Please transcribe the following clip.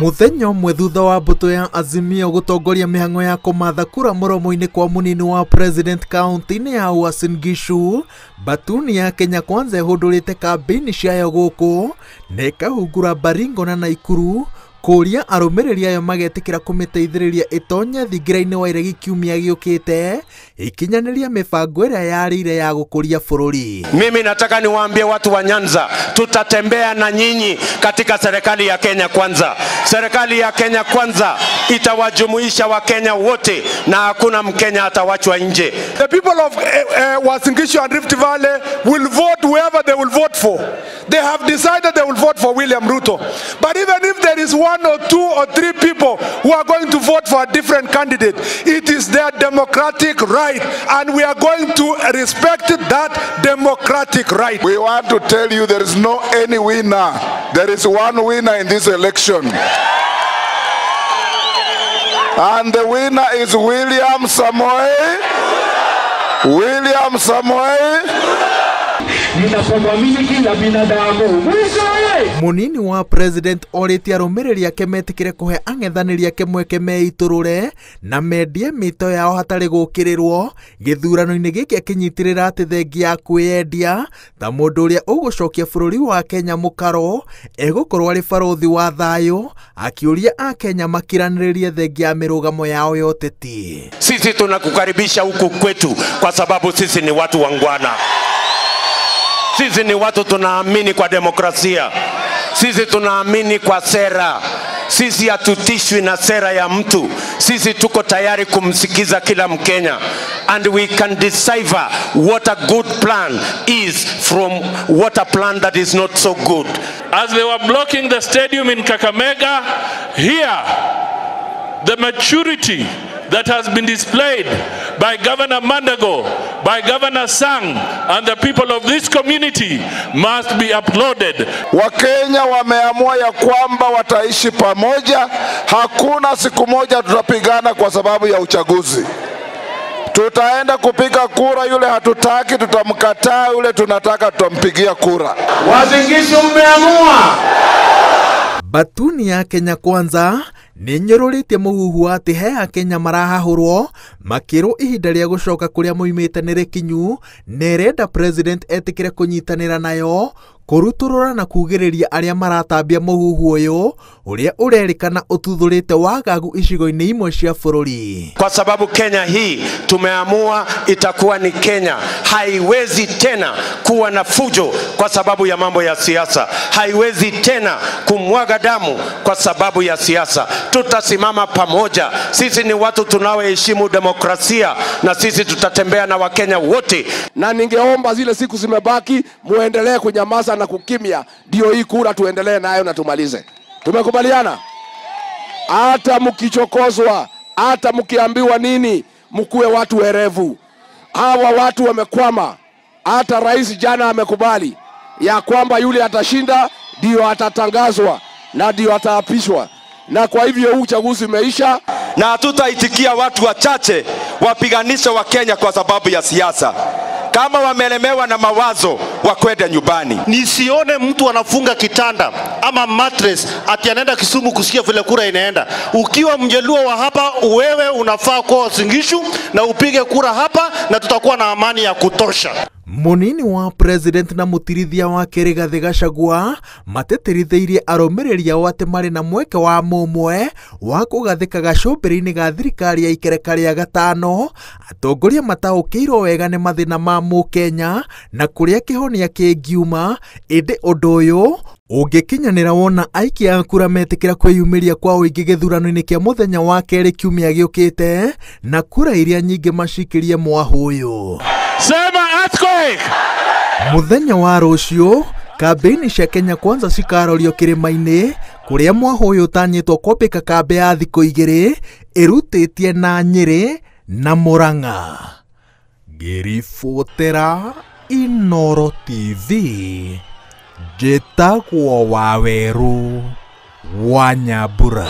Muthenya ũmwe thutha wa mbũtũ ya Azimio gũtongoria mĩhang'o ya kũmatha kura mũromo-inĩ kwa mũnini wa president kaunti-inĩ ya Uasin Gishu, Batuni ya Kenya Kwanza ĩhũndũrĩte kambĩini ciayo gũkũ na ĩkahungura Baringo na Naikuru kũria arũmĩrĩri ayo magetĩkĩra kũmĩteithĩrĩria ĩtonye thingira-inĩ wa iregi kiumia gĩũkĩte ikinyanĩria mĩbango ĩrĩa yarĩire ya gũkũria bũrũri. Mimi nataka niwaambie watu wa Nyanza, tutatembea na nyinyi katika serikali ya Kenya Kwanza. Serikali ya Kenya Kwanza itawajumuisha Wakenya wote na hakuna Mkenya atawachwa nje. The people of Uasin Gishu and Rift Valley will vote whoever they will vote for. They have decided they will vote for William Ruto. But even if there is one or two or three people who are going to vote for a different candidate, it is their democratic right, and we are going to respect that democratic right. We want to tell you there is no any winner. There is one winner in this election. And the winner is William Samoei. William Samoei. Munini wa president orĩtie arũmĩrĩri ake metĩkĩre kũhe ang'ethanĩri ake mweke meitũrũre na mendie mĩto yao hatarĩ gũkĩrĩrwo gĩthurano-inĩ gĩkĩ, akĩnyitĩrĩra atĩ thengia ya kwĩyendia ta mũndũ ũrĩa ũgũcokia bũrũri wa Kenya mũkaro egũkorwo arĩ barũthi wa thayũ, akĩũria akenya makiranĩrĩrie thengia ya mĩrũgamo yao ya ũteti. Sisi tunakukaribisha huku kwetu kwa sababu sisi ni watu wangwana. Sisi ni watu tunaamini kwa demokrasia. Sisi tunaamini kwa sera. Sisi hatutishwi na sera ya mtu. Sisi tuko tayari kumsikiza kila Mkenya. And we can decipher what a good plan is from what a plan that is not so good. As they were blocking the stadium in Kakamega, here, the maturity that has been displayed by Governor Mandago, by Governor Sang, and the people of this community must be applauded. Wakenya wameamua ya kwamba wataishi pamoja. Hakuna siku moja tutapigana kwa sababu ya uchaguzi. Tutaenda kupiga kura, yule hatutaki tutamkataa, yule tunataka tutampigia kura. Uasin Gishu mmeamua. Batuni ya Kenya Kwanza nĩnyũrũrĩtie mũhuhu atĩ he akenya marahahũrwo makĩrwo ihinda rĩa gũcoka kũrĩa moimĩte nĩ rĩkinyu, na ĩrenda president etĩkĩre kũnyitanĩra nayo kũrutũrũra na kugĩrĩria arĩa maratambia mũhuhu ũyũ ũrĩa ũrerĩkana ũtuthũrĩte wagagu icigo-inĩ imwe cia bũrũri. Kwa sababu Kenya hii tumeamua itakuwa ni Kenya, haiwezi tena kuwa na fujo kwa sababu ya mambo ya siasa, haiwezi tena kumwaga damu kwa sababu ya siasa. Tutasimama pamoja. Sisi ni watu tunaoheshimu demokrasia na sisi tutatembea na Wakenya wote. Na ningeomba zile siku zimebaki muendelee kunyamaza na kukimya, ndio hii kura tuendelee nayo na tumalize. Tumekubaliana? Hata mkichokozwa, hata mkiambiwa nini, mkuwe watu werevu. Hawa watu wamekwama. Hata rais jana amekubali ya kwamba yule atashinda ndio atatangazwa na ndio ataapishwa. Na kwa hivyo huu uchaguzi umeisha. Na hatutaitikia watu wachache wapiganishe wa Kenya kwa sababu ya siasa. Kama wamelemewa na mawazo wakwende nyumbani. Nisione mtu anafunga kitanda ama mattress ati anaenda Kisumu kusikia vile kura inaenda. Ukiwa Mjaluo wa hapa, wewe unafaa kwa Uasin Gishu na upige kura hapa, na tutakuwa na amani ya kutosha. Munini wa president na mutirithia wake Rigathi Gachagua matĩtĩrithĩirie arũmĩrĩri ao atĩ marĩ na mweke wa mũmwe wa kũgathĩka gacũmbĩrĩ-inĩ ga thirikari ya ikereka rĩa gatano. Atongoria mataũkĩirwo wega nĩ mathĩna ma mũkenya na kũrĩa kĩhonia kĩngiuma, ĩndĩ ũndũ ũyũ ũngĩkinyanĩra wona aikia a kura metĩkĩra kwĩyumĩria kwa ũingĩ gĩthurano-inĩ kĩa mũthenya wa kerĩ kiumia gĩũkĩte na kura iria nyingĩ macikĩrie mwahũ ũyũ. Sema earthquake. Mũthenya wa rũciũ kambĩini cia Kenya Kwanza cikarorio kĩrĩma-inĩ kũrĩa mwahũ ũyũ ũtanyĩtwo kwambĩka kambĩ ya thikũ igĩrĩ ĩrutĩtie na Nyĩrĩ na Murang'a. Ngĩribotera Inooro TV, njĩtagwo Wawerũ wa Nyambura.